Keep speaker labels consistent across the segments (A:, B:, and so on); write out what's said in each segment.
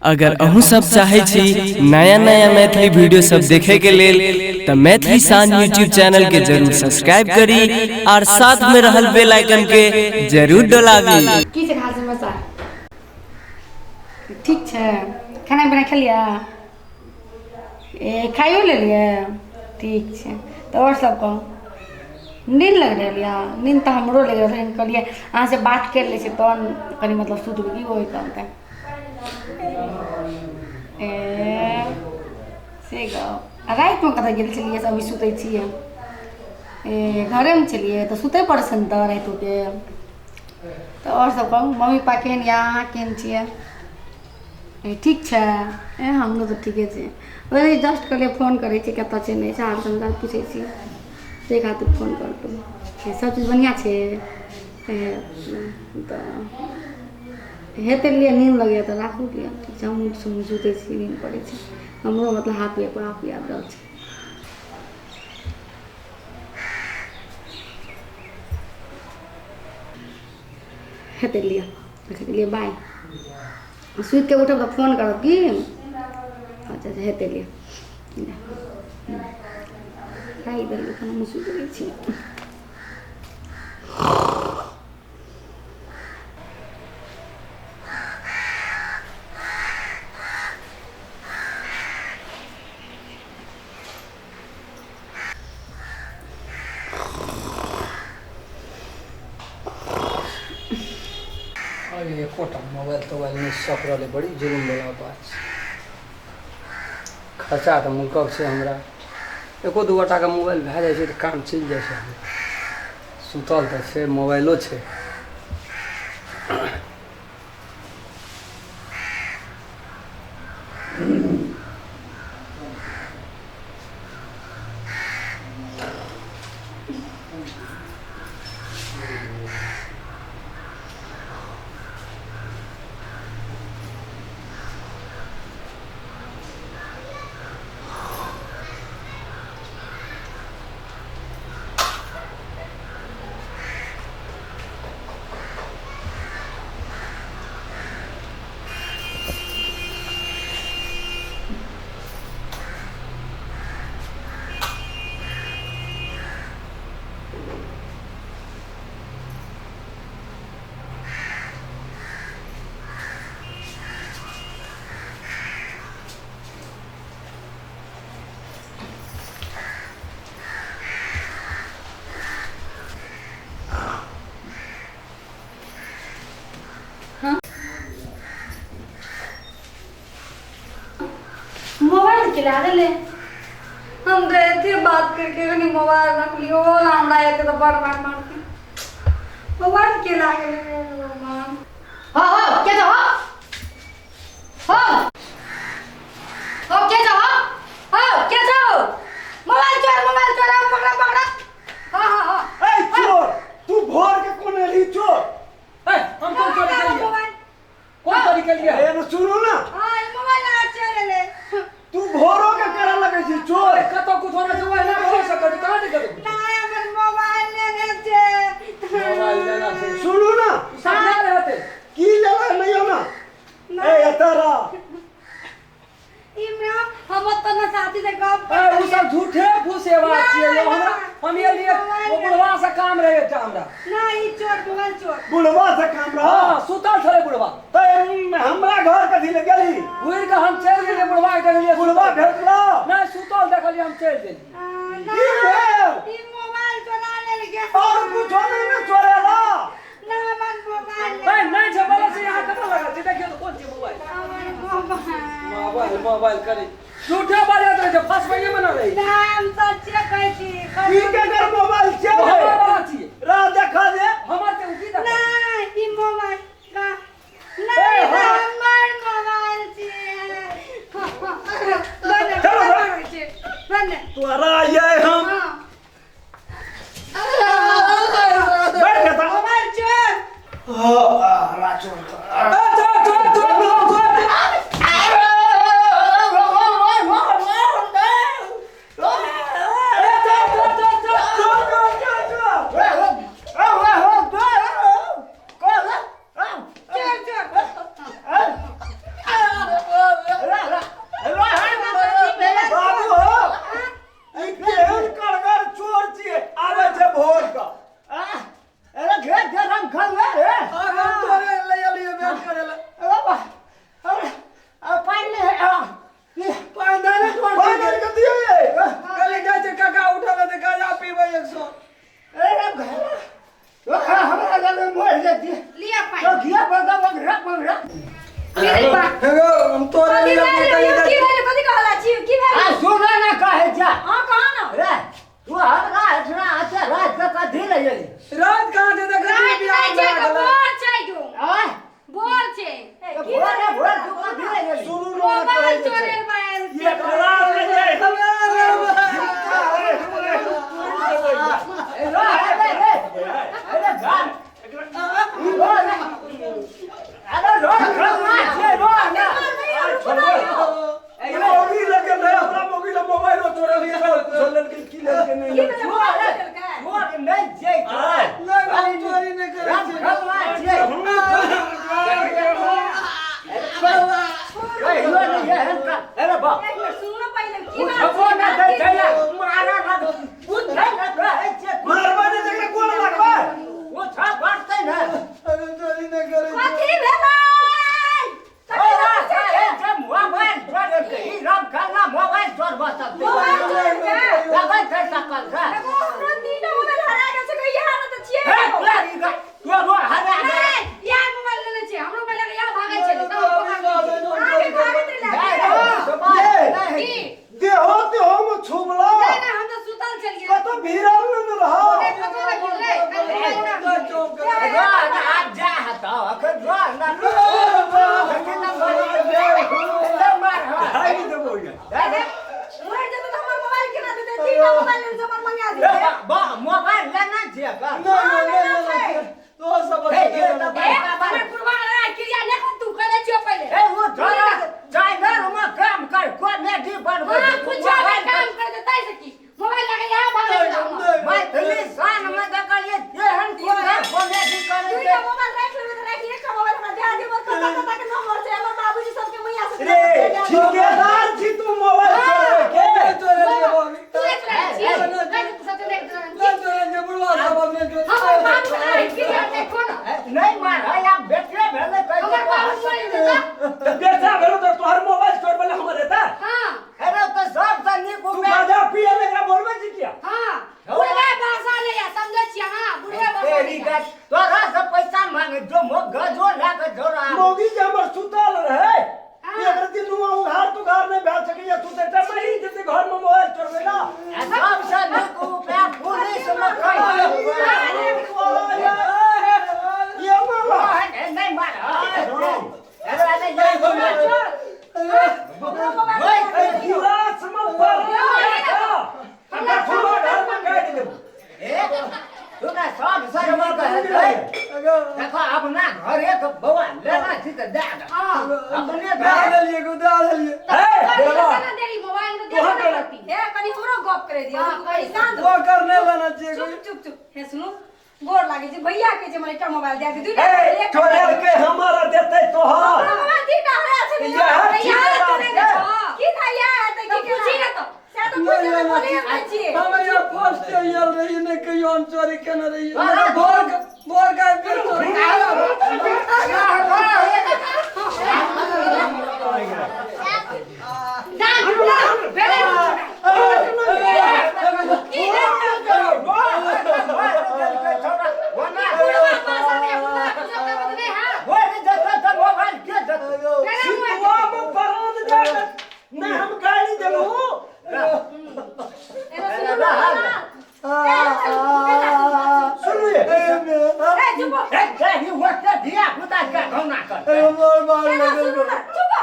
A: अगर अहूँ सब चाहे छी नया नया मैथिली वीडियो सब देखे के लेल त मैथिली शान यूट्यूब चैनल के जरूर सब्सक्राइब करी और साथ में रहल बेल आइकन के जरूर डोलाबी।
B: की छै हाल समाचार? ठीक छै। खाना पीना खेलियै? ए खाइयो लेलियै? ठीक छै। तऽ आओर सब कहू, नींद लागि रहल यऽ? नींद तऽ हमरो लागि रहल यऽ, कहलियै अहाँसँ बात करि लै छी तहन कनि मतलब सुतबै की ओहि तहन। ए से गप। आ रातिमे कतऽ गेल छलियै से अभी सुतै छियै? ए घरेमे छलियै तऽ सुतै पड़ै छै ने तऽ रातिके। तऽ आओर सब कहू, मम्मी पापा केहन यऽ, अहाँ केहन छियै? ए ठीक छै। ए हमरो तऽ ठीके छै। वएह जस्ट कहलियै फोन करै छी, कतऽ छै नहि छै, हाल समाचार पूछै छी, ताहि खातिर फोन करलहुँ। सबचीज बढ़िआँ छै? ए तऽ हेतै लिअ, नींद लगैए तऽ राखू लिअ। ठीक छै, हमहूँ सुतै छी, नींद पड़ै छै हमरो, मतलब हाफी हाफी आबि रहल छै। हेतै लिअ, रखै लिअ, बाय। सुति कऽ उठब तऽ फोन करब की? अच्छा अच्छा, हेतै लिअ, राखि देलियै फोन, हमहूँ सुति रहै छी।
C: अरे एकोटा मोबाइल तोबाइल नहि सक रहलै। बड़ी जुलुम वला बात छै। खर्चा तऽ मुल्कक छै, हमरा एको दू गोटाके मोबाइल भए जाइ छै तऽ काम चलि जाइ छै। हमरा सुतल तऽ छै, मोबाइलो छै।
B: मोबाइल के ला देले। हम तऽ एते बात करके कनी मोबाइल रखलियो ना, हमरा एते तऽ बड़ मार मारते। मोबाइल के ला गेलै भगवान। हाँ हाँ, के जाओ? हाँ हाँ, के जाओ? हाँ, के जाओ? मोबाइल चोर, मोबाइल चोर, पकड़ा पकड़ा। हाँ हाँ हाँ।
D: ए चोर, तू भोर के कोन एलही चोर?
C: ए, हम कोन चोरी केलियै?
B: मोबाइल
C: कोन चोरी केलियै?
D: ए ने सुनू ना।
B: हाँ, ई मोबाइल ना चोर एलै।
D: तू भोरो के करे लगै छी चोर।
C: अरे कतौ कुछो नहि छै, ओहिना भऽ सकत कहाँ छै कतौ।
B: ना, हमर मोबाइल लेने छै।
C: मोबाइल लेना छै।
D: सुनू ना।
C: सपना रहते।
D: की लेला नहीं हो ना? ए एतऽ रह।
B: ई में हम ओतऽ ना साथी से गप।
C: ए उ सब झूठे फूसे बात छियै यौ। हमरा हम ये लिए ओ बुढ़वा से काम रहे एकटा हमरा।
B: ना, ई चोर, मोबाइल चोर।
D: बुढ़वा से काम रह?
C: हाँ, सुतल छलै बुढ़वा।
D: तऽ हमरा घर कथी ले गेली?
C: घुरि कऽ हम चलि गेलियै, बुढ़वा के देखलियै।
D: बुढ़वा भेटला?
C: नहि, सुतल देखलियै, हम चलि गेलियै।
D: की भेल?
B: ई मोबाइल चोरा लेल गेल।
D: और कुछो नहि ने चोरेला?
B: ना, हमर मोबाइल।
C: नहीं नहीं छै बोले से यहाँ कतऽ लगल छै? देखियौ तऽ कोन छै मोबाइल।
B: हमर मोबाइल।
C: मोबाइल मोबाइल करी झूठे बाजैत रहै छै, फसबैये मे ना रहै।
B: ना, हम सच्चे कहै छी।
D: की केकर मोबाइल छै?
C: हमर वाला छियै।
D: राह देखा दे।
C: हमर के की देखा?
B: ना, ई मोबाइल का नहीं।
C: ए, हाँ।
B: हमर मोबाइल छियै।
D: चलो,
B: बने।
D: तोरा ये हम
B: हाँ।
D: बैठ जा।
B: मोबाइल चोर।
C: ए, चोर चोर चोर चोर चोर। ए, चोर चोर चोर चोर।
D: चोर चोर चोर चोर। कहियो नहीं एहन का अरे बा
B: एक मिनट सुनू ना पहिले की बात
D: बुझबो
B: छै?
D: ना दै छै ना मारा लग बुझै ना कहै छै
E: मारबा नहि तकरा गोड़ लागबै
D: ओछा पड़तै ना
C: अरे चोरी नहि करै छियै।
B: कथी भेलै? कथी
D: ओरा
B: भेलै?
D: हे जे मोबाइल चोर के ई राम खाना मोबाइल चोर बसल
B: मोबाइल चोर के?
D: लगै छै सकल से
B: एगो हमरो तीनटा मोबाइल हरा गेल छै, कहिया हालत छियै?
D: हे तोरी गा तोरो हरा गेल।
B: नहीं, यार मोबाइल लेने छियै, हमरो मोबाइल लगे यार भागै छलै, तब हम पकड़ लेलियै। अहाँके भागैत रहै
D: नहीं,
B: लए। की?
E: देहो देहो में छुबला
B: नहि, नहि, हम तऽ सुतल छलियै।
E: कतौ भिड़ल नहि रह
B: नहि, कतौ नहि गिरलै, खाली मोबाइल ना।
D: रह ना आब जा हतौ अखन रह ना मार
E: भागि देबो ये
B: अरे, मरि जेतै तऽ हमर मोबाइल केना देतै? तीनटा मोबाइल लेने छै, हमर मंगा देतै।
D: मोबाइल लेना छियै का
C: नहि, नहि, नहि, नहि, तो सब
D: हे, ये तऽ
B: ए, हमर बुढ़वा लड़ाइ क्रिया नहि कर, तू करै छियौ पहिले।
D: ए वो झोरा चाइनर में काम कर कॉमेडी बनबै
B: हाँ, कुछो नहि काम कर देतै से की? मोबाइल लगे यहाँ भागै छलै हमर।
D: मैथिली शान में देखलियै केहन कोना कॉमेडी करै छै
B: दुइटा मोबाइल राखि लेबै तऽ राखि, एकटा मोबाइल हमरा दए दियौ, हमर कतऽ कतऽ के नंबर छै, हमर बाबूजी सबके मैया से
E: रे ठेकेदार छी तू मोबाइल चोरबै के
C: नहि चोरेलियै बाबी।
B: तू नहि चोरै छी?
C: नहि
B: नहि, तू सच नहि चोरै छी।
C: नहि चोरेलियै, बुढ़वा सब हम नहि चोरेलियै।
B: हमर बाबू लड़ाइ क्रिया नहि कोनो।
D: नहीं मार है आप बेटे भेलै कहै
B: हमर बाबू मरि जेतै।
E: तऽ बेटा भेलो तऽ तोहर मोबाइल चोरबै लए हमर एता
B: हाँ,
D: अरे तऽ सबसँ नीक
E: तू
D: उपाय
E: गाजा पिए ले एकरा बोलबै छी किया
B: हाँ, बुढ़वा भाषा नहि यऽ, समझै छियै अहाँ, बुढ़वे भाषा
D: तेरी
B: नहि यऽ।
D: गाछ तोरा से पैसा मांगे जो मो गजो लाके झोरा
E: मौगी जे हमर सुतल रहे
B: हाँ।
E: एक रति नुआ उघार तुघार नहि भए सकैया सुतै तऽ मरि जेतै घर में मोबाइल चोरबै ना
D: सबसँ नीक उपाय पुलिस में कहि
E: ये मामा
D: नहीं मार अरे अरे ये
B: हमरो मोबाइल
E: ए गिलास में पड़ल हमरा पूरा घर में काटि देबो
D: तोरा सबसँ नीक हेतै देखो अपना घरे के बौआ लेना छी तऽ दए दे
B: हाँ।
D: अपने
C: दए
D: घरे
C: देलियै, गो, दए देलियै।
E: हे देवा
B: केना देरी मोबाइल में
E: तोहर
B: देबो
E: केना?
B: करती। हे, कनी हमरो गप करे दियौ,
F: हाँ,
B: रुकू, कनी शांत
C: वो कर नहि लेना छियै
B: चुप चुप चुप। हे सुनू, गोर लागै छै भैया के जे हमरा एकटा मोबाइल दए दियौ, दुइटा
E: ए
B: एक
E: चोरेल के हमारा देतै तोहर
B: हमरा मोबाइल तीनटा हरा छै ने,
E: इएह
B: भैया
E: ठेकेदार
B: चोरेने
E: छै।
B: छौ। की था यार, तऽ की पूछी ने तऽ। सएह तऽ पूछि
C: नहि
B: ने
C: लेना
B: बोलिए
C: छियै।
B: नहि छियै।
C: हम यहाँ फर्स्ट आयल रहियै, नहि कहियो हम चोरी केने रहियै। नहि तऽ भोर के आबि गेल चोरी।
B: दान, भेलै की बुढ़वा भाषा नहि, बुढ़वा भाषा तऽ नहि, हाँ।
E: सितुआ में परान जाके नहि हम गाली देलहुँ
B: एना सुनू ने,
E: सुनू ये
B: ए, चुप हो।
C: मोर मार
B: एना
C: लगल
B: सुनू ने, चुप हो।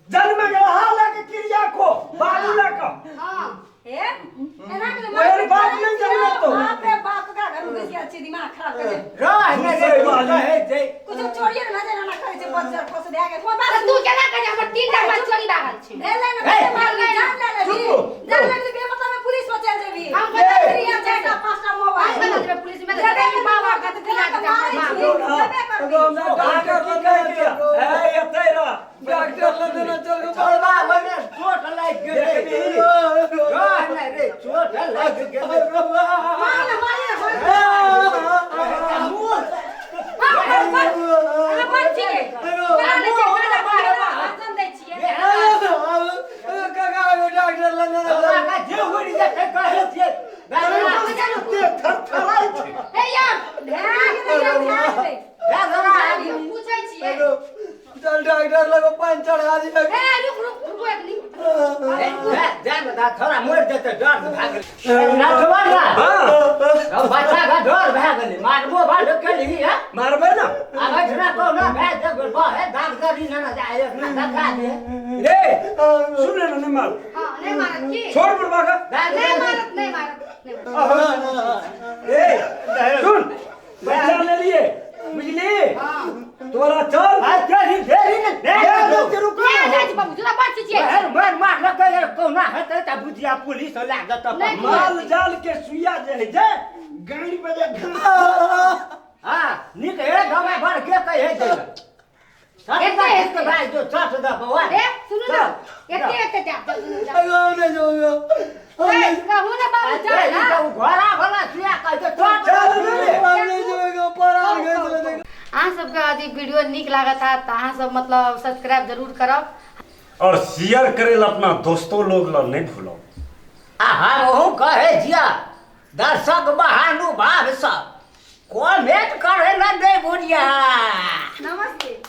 E: जन्म गलहा लके क्रिया को बाबू लके
B: हाँ, हे, एना के
E: ओहन बाप नहि जन्मेतौ।
B: बाप रे बाप का घर में घुसि गेल छै, दिमाग खराब कर छै। कुछो चोरिये ने भए ना करै छै, बज्जर फस दए के। कोन बात
F: तू केना कहे हमर तीनटा मोबाइल चोरी लागल छै।
B: भेलै ने, कते मारली, जान ले लेबही। जान ले लेबही, बेमतलब में पुलिस में चलि जेबही।
F: हम कतऽ
B: फिर यहाँ चारिटा पाँचटा मोबाइल।
F: हम कतऽ जेबै पुलिस में?
B: जेबे
F: तऽ बाबा
B: करबही,
F: के तऽ
B: तेना
F: दिया
B: के
F: के
B: मारै
F: बाप।
B: छी, जेबे करबही।
E: अहाँके की कहै क्रिया ए एतै रह
C: डॉक्टर लग देना चल गो।
D: चोट लागि गेलै चोट लागि गेलै
B: मार ने, मारी ने, मार ने।
F: हाँ, अहाँ बड़ छियै। बड़ा नहि छियै, गाजा पियै ने, भाषण दै छियै।
C: काका डॉक्टर लग देना चल।
D: जे उड़ि जेतै कहै छियै
E: ते थरथराइ छै
F: हे यार,
B: ध्यान दे, ध्यान दे।
F: पूछै छियै।
C: चल डॉक्टर लग पानि चढ़ा दिया।
F: हे रुक रुक रुकू एक मिनट।
D: थोड़ा मरि जेतै डर भए गेलै नचबा ना
E: हां
D: बच्चा के डर भए गेलै मारबो बाढ़ केलही है
E: मारबै ना
D: आब एहिठिना कहुना भए जेबै बहे डॉक्टरी ने जाय एक ना धक्का दे
E: रे सुन ले ना मार
F: हाँ, नहि मारत की?
E: छोड़ बुढ़वा का
F: नहि मारत, नहि मारत, नहि मारत।
E: ए सुन पैसा ले लिए बुझली तोरा चल
D: आ चली फेरी ने
E: ए रुक
F: नहि जाइ छी बाबू, तोरा बड़ चिचियाइ छै।
D: मार मार लकै कहुना हेतै तऽ बुझिया पुलिस लागत
F: नहि
E: माल जाल के सुइया जे है जे गाड़ी बजे
D: हाँ नीक हे दवाइ भर के कहै छै चट
B: एते,
D: दे
B: एते।
D: भाई जो चट दे बौआ
B: ए सुनू ना
D: चल,
B: एते एते जा चल, जा।
C: अगो हम नहीं जाऊंगा।
B: ए, कहू ना बाबू चल
D: ए,
B: ना
D: ई घोड़ा वाला सुया कहै छै चट
E: चल
D: दे।
E: रे।
C: हम नहीं जाऊंगा परान गए चले जाएगा।
B: अहाँ सबके यदि वीडियो नीक लागत है तऽ अहाँ सब मतलब सब्सक्राइब जरूर करब।
G: और शेयर करे ला अपना दोस्तों लोग ला नहीं भूलो।
D: आ हम ओहू कहै छियै दर्शक महानुभाव सब कमेंट करे ला नहीं भूलिया।
B: नमस्ते।